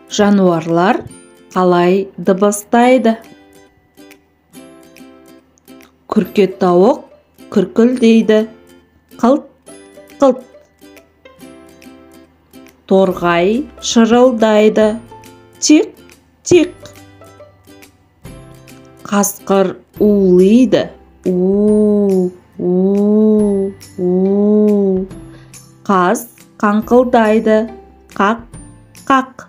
Жануарлар қалай дыбыстайды? Күрке тауық күркілдейді. Қылт, қылт. Торғай шырылдайды. Тиқ, тиқ. Қасқыр улиды. У, у, у. Қаз қаңқылдайды. Қақ, қақ.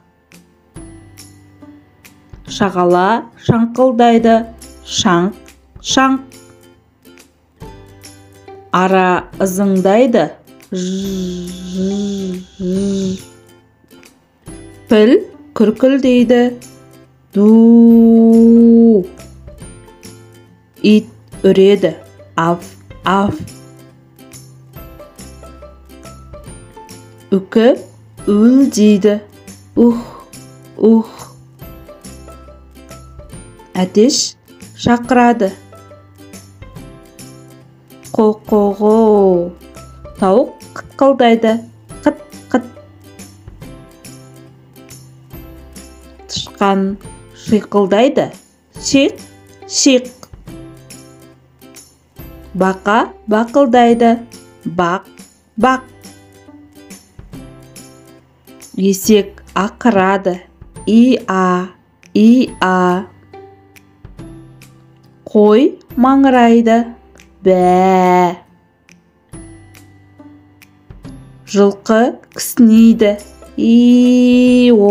Шағала шаңқылдайды. Шаңқ, шаңқ. Ара ызыңдайды. Ж, ж, ж. Піл күркілдейді. Ду. Ит үреді. Аф, аф. Үкі уілдейді. Ух, ух. Әтеш шақырады. Қо-қо-қо. Тауық қытқылдайды. Қыт, қыт. Тышқан шиқылдайды. Шиқ, шиқ. Бақа бақылдайды. Бақ, бақ. Есек ақырады. И-а, и-а. Қой маңырайды. Бә. Жылқы кісінейді. И-о.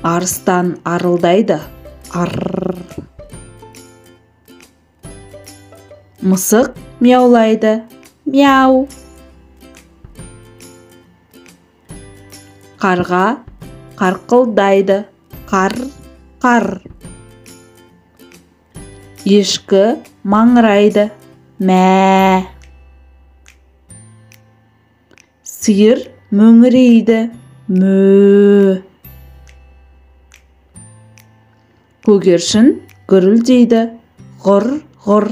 Арыстан арылдайды. Арр. Мысық мияулайды. Мяу. Қарға қарқылдайды. Қар, қар. Ешкі маңырайды. Мә. Сиыр мөңірейді. Мө. Көгершін гүрілдейді. Ғұр, ғұр.